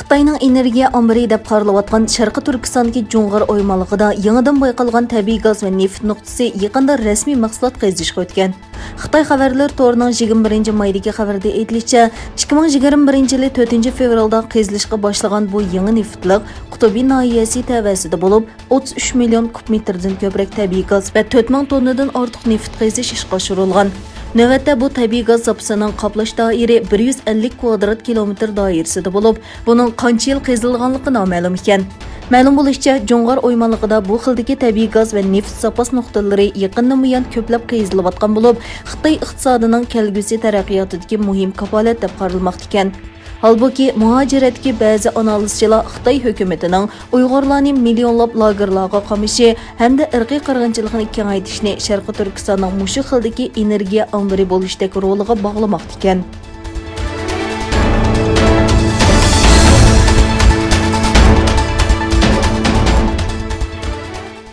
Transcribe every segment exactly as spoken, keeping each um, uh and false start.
خىتاينىڭ ئېنېرگىيە ئامبىرى دەپ قارىلىۋاتقان شەرقىي تۈركىستاندىكى جۇڭغار ئويمانلىقىدا يېڭىدىن بايقالغان تەبىئىي گاز ۋە نېفىت نۇقتىسى يېقىندا رەسمىي مەھسۇلات قېزىشقا ئۆتكەن. خىتاي خەۋەرلىرى تورىنىڭ يىگىرمە بىرىنچى مايدىكى خەۋىرىدە ئېيتىلىشىچە، ئىككى مىڭ يىگىرمە بىرىنچى يىلى تۆتىنچى فېۋرالدا قېزىلىشقا باشلىغان بۇ يېڭى نېفىتلىق قۇتۇبى ناھىيەسى تەۋەسىدە بولۇپ، ئوتتۇز ئۈچ مىليون كۇب مېتىردىن كۆپرەك تەبىئىي گاز ۋە تۆت مىڭ توننىدىن ئارتۇق نېفىت قېزىش ئىشقا ئاشۇرۇلغان. نۆۋەتتە بۇ تەبىئىي گاز زاپىسىنىڭ قاپلاش دائىرى بىر يۈز ئەللىك كۋادرات كىلومېتىر دائىرىسىدە بولۇپ، بۇنىڭ قانچە يىل قېزىلغانلىقى نامەلۇم ئىكەن. مەلۇم بولۇشىچە، جۇڭغار ئويمانلىقىدا بۇ خىلدىكى تەبىئىي گاز ۋە نېفىت زاپاس نۇقتىلىرى يېقىندىن بۇيان كۆپلەپ قېزىلىۋاتقان بولۇپ، خىتاي ئىقتىسادىنىڭ كەلگۈسى تەرەققىياتىدىكى مۇھىم كاپالەت دەپ قارالماقتا ئىكەن. ھالبۇكى، مۇھاجىرەتتىكى بەزى ئانالىزچىلار خىتاي ھۆكۈمىتىنىڭ ئۇيغۇرلارنى مىليونلاپ لاگېرلارغا قامىشى ھەمدە ئىرقىي قىرغىنچىلىقنى كېڭەيتىشنى شەرقىي تۈركىستاننىڭ مۇشۇ خىلدىكى ئېنېرگىيە ئامبىرى بولۇشتەك رولىغا باغلىماقتا ئىكەن.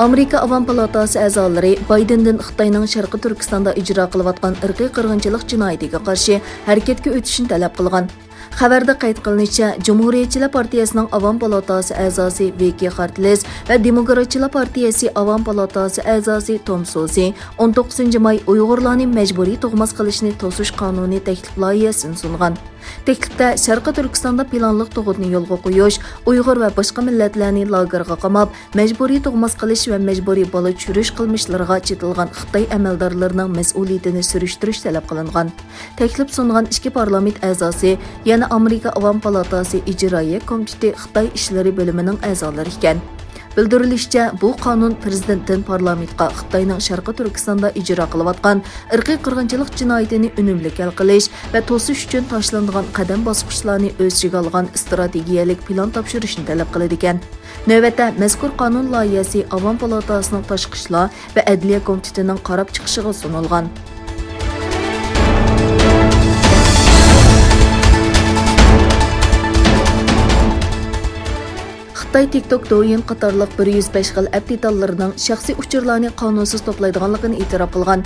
ئامېرىكا ئاۋام پالاتاسى ئەزالىرى بايدېندىن خىتاينىڭ شەرقىي تۈركىستاندا ئىجرا قىلىۋاتقان ئىرقىي قىرغىنچىلىق جىنايىتىگە قارشى ھەرىكەتكە ئۆتۈشنى تەلەپ قىلغان. خەۋەردە قەيت قىلىنىشىچە، جۇمھۇرىيەتچىلەر پارتىيەسىنىڭ ئاۋام پالاتاسى ئەزاسى ۋىكى خارتلېس ۋە دېموكراتچىلار پارتىيەسى ئاۋام پالاتاسى ئەزاسى توم سوزى ئون توققۇزىنچى ماي ئۇيغۇرلارنى مەجبۇرىي تۇغماس قىلىشنى توسۇش قانۇنى تەكلىپ لايىھەسىنى سۇنغان. تەكلىپتە شەرقىي تۈركىستاندا پىلانلىق تۇغۇتنى يولغا قويۇش، ئۇيغۇر ۋە باشقا مىللەتلەرنى لاگېرغا قاماپ، مەجبۇرىي تۇغماس قىلىش ۋە مەجبۇرىي بالا چۈشۈرۈش قىلمىشلىرىغا چېتىلغان خىتاي ئەمەلدارلىرىنىڭ مەسئۇلىيىتىنى سۈرۈشتۈرۈش تەلەپ قىلىنغان. تەكلىپ سۇنغان ئىككى پارلامېنت ئەزاسى يەنە ئامېرىكا ئاۋام پالاتاسى ئىجرائىيە كومىتېتى خىتاي ئىشلىرى بۆلۈمىنىڭ ئەزالىرى ئىكەن. بىلدۈرۈلۈشىچە، بۇ قانۇن پىرېزىدېنتتىن پارلامېنتقا خىتاينىڭ شەرقىي تۈركىستاندا ئىجرا قىلىۋاتقان ئىرقىي قىرغىنچىلىق جىنايىتىنى ئۈنۈملۈك ھەل قىلىش ۋە توسۇش ئۈچۈن تاشلىنىدىغان قەدەم باسقۇچلارنى ئۆز ئىچىگە ئالغان ئىستراتېگىيەلىك پىلان تاپشۇرۇشنى تەلەپ قىلىدىكەن. نۆۋەتتە مەزكۇر قانۇن لايىھەسى ئاۋام پالاتاسىنىڭ تاشقى ئىشلار ۋە ئەدلىيە كومىتېتىنىڭ قاراپ چىقىشىغا سۇنۇلغان. خىتاي تىك توك، دويىن قاتارلىق بىر يۈز بەش خىل ئەپ دېتاللىرىنىڭ شەخسىي ئۇچۇرلارنى قانۇنسىز توپلايدىغانلىقىنى ئېتىراپ قىلغان.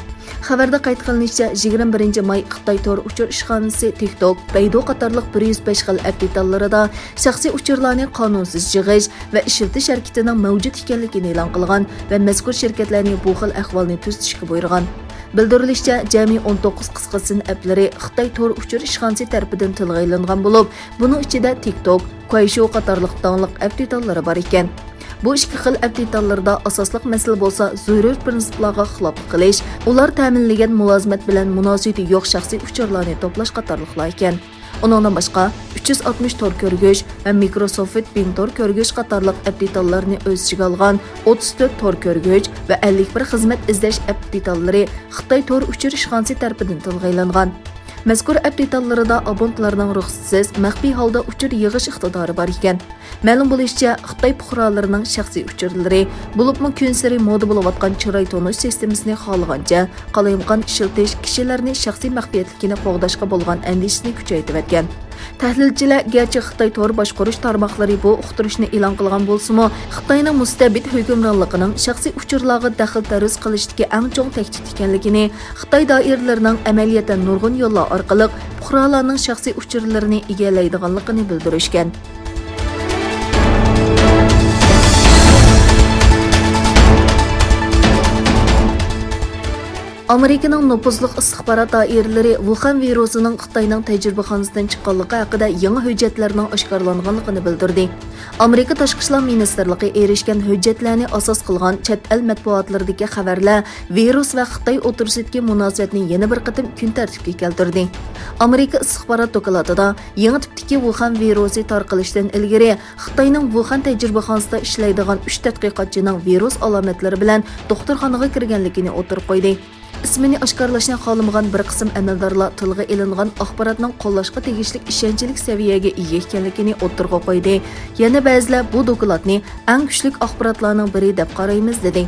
خەۋەردە قەيت قىلىنىشىچە، يىگىرمە بىرىنچى ماي خىتاي تور ئۇچۇر ئىشخانىسى تىك توك، بەيدۇ قاتارلىق بىر يۈز بەش خىل ئەپ دېتاللىرىدا شەخسىي ئۇچۇرلارنى قانۇنسىز يىغىش ۋە ئىشلىتىش ھەرىكىتىنىڭ مەۋجۇت ئىكەنلىكىنى ئېلان قىلغان ۋە مەزكۇر شىركەتلەرنى بۇ خىل ئەھۋالنى تۈزىتىشكە بۇيرۇغان. بىلدۈرۈلۈشىچە، جەمئىي ئون توققۇز قىسقا سىن ئەپلىرى خىتاي تور ئۇچۇر ئىشخانىسى تەرىپىدىن تىلغا ئېلىنغان بولۇپ، بۇنىڭ ئىچىدە تىك توك، كۇەيشۇ قاتارلىق داڭلىق ئەپ دېتاللىرى بار ئىكەن. بۇ ئىككى خىل ئەپ دېتاللىرىدا ئاساسلىق مەسىلە بولسا زۆرۈر پىرىنسىپلارغا خىلاپلىق قىلىش، ئۇلار تەمىنلىگەن مۇلازىمەت بىلەن مۇناسىۋىتى يوق شەخسىي ئۇچۇرلارنى توپلاش قاتارلىقلار ئىكەن. ئۇنىڭدىن باشقا، ئۈچ يۈز ئاتمىش تور كۆرگۈچ ۋە مىكروسوفت بىڭ تور كۆرگۈچ قاتارلىق ئەپ دېتاللىرىنى ئۆز ئىچىگە ئالغان ئوتتۇز تۆت تور كۆرگۈچ ۋە ئەللىك بىر خىزمەت ئىزدەش ئەپ دېتاللىرى خىتاي تور ئۇچۇر ئىشخانىسى تەرىپىدىن تىلغا ئېلىنغان. مەزكۇر ئەپ دېتاللىرىدا ئابونتلارنىڭ رۇخسەتسىز، مەخپىي ھالدا ئۇچۇر يىغىش ئىقتىدارى بار ئىكەن. مەلۇم بولۇشىچە، خىتاي پۇقرالىرىنىڭ شەخسىي ئۇچۇرلىرى، بولۇپمۇ كۈنسېرى مودا بولۇۋاتقان چىراي تونۇش سىستېمىسىنى خالىغانچە قالايمىقان ئىشلىتىش كىشىلەرنى شەخسىي مەخپىيەتلىكىنى قوغداشقا بولغان ئەندىشىسىنى كۈچەيتىۋەتكەن. تەھلىلچىلەر گەرچە خىتاي تور باشقۇرۇش تارماقلىرى بۇ ئۇقتۇرۇشنى ئېلان قىلغان بولسىمۇ، خىتاينىڭ مۇستەبىت ھۆكۈمرانلىقىنىڭ شەخسىي ئۇچۇرلارغا دەخلى تەرۇز قىلىشتىكى ئەڭ چوڭ تەھدىت ئىكەنلىكىنى، خىتاي دائىرىلىرىنىڭ ئەمەلىيەتتە نۇرغۇن يوللار ئارقىلىق پۇقرالارنىڭ شەخسىي ئۇچۇرلىرىنى ئىگىلەيدىغانلىقىنى بىلدۈرۈشكەن. ئامېرىكىنىڭ نوپۇزلۇق ئىستىخبارات دائىرىلىرى ۋۇخەن ۋىرۇسىنىڭ خىتاينىڭ تەجرىبىخانىسىدىن چىققانلىقى ھەققىدە يېڭى ھۆججەتلەرنىڭ ئاشكارىلانغانلىقىنى بىلدۈردى. ئامېرىكا تاشقى ئىشلار مىنىستىرلىقى ئېرىشكەن ھۆججەتلەرنى ئاساس قىلغان چەت ئەل مەتبۇئاتلىرىدىكى خەۋەرلەر ۋىرۇس ۋە خىتاي ئوتتۇرىسىدىكى مۇناسىۋەتنى يەنە بىر قېتىم كۈن تەرتىپكە كەلتۈردى. ئامېرىكا ئىستىخبارات دوكلاتىدا يېڭى تىپتىكى ۋۇخەن ۋىرۇسى تارقىلىشتىن ئىلگىرى خىتاينىڭ ۋۇخەن تەجرىبىخانىسىدا ئىشلەيدىغان ئۈچ تەتقىقاتچىنىڭ ۋىرۇس ئالامەتلىرى بىلەن دوختۇرخانىغا كىرگەنلىكىنى ئوتتۇرىغا قويدى. ئىسمىنى ئاشكارىلاشنى خالىمىغان بىر قىسىم ئەمەلدارلار تىلغا ئېلىنغان ئاخباراتنىڭ قوللاشقا تېگىشلىك ئىشەنچلىك سەۋىيەگە ئىگە ئىكەنلىكىنى ئوتتۇرىغا قويدى. يەنە بەزىلەر بۇ دوكلاتنى ئەڭ كۈچلۈك ئاخباراتلارنىڭ بىرى دەپ قارايمىز، دېدى.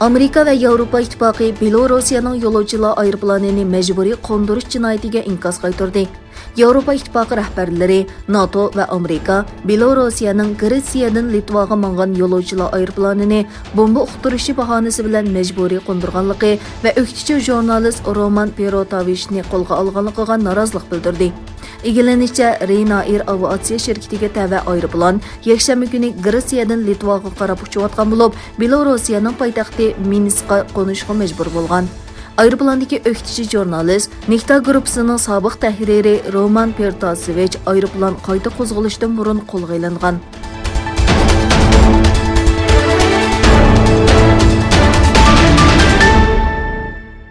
ئامېرىكا ۋە ياۋروپا ئىتتىپاقى بېلوروسىيەنىڭ يولۇچىلار ئايروپىلانىنى مەجبۇرىي قوندۇرۇش جىنايىتىگە ئىنكاس قايتۇردى. ياۋروپا ئىتتىپاقى رەھبەرلىرى، ناتو ۋە ئامېرىكا بېلوروسىيەنىڭ گرېتسىيەدىن لىتۋاغا ماڭغان يولۇچىلار ئايروپىلانىنى بومبا ئۇقتۇرۇشى باھانىسى بىلەن مەجبۇرىي قوندۇرغانلىقى ۋە ئۆكتىچى ژۇرنالىست رومان پېروتاۋىچنى قولغا ئالغانلىقىغا نارازىلىق بىلدۈردى. ئىگىلىنىشىچە، رېينائېر ئاۋىئاتسىيە شىركىتىگە تەۋە ئايروپىلان يەكشەنبە كۈنى گرېتسىيەدىن لىتۋاغا قاراپ ئۇچۇۋاتقان بولۇپ، بېلوروسىيەنىڭ پايتەختى مىنسكقا قونۇشقا مەجبۇر بولغان. ئايروپىلاندىكى ئۆكتىچى ژۇرنالىست، نېكتا گۇرۇپپىسىنىڭ سابىق تەھرىرى رومان پېرتاسېۋىچ ئايروپىلان قايتا قوزغىلىشتىن بۇرۇن قولغا ئېلىنغان.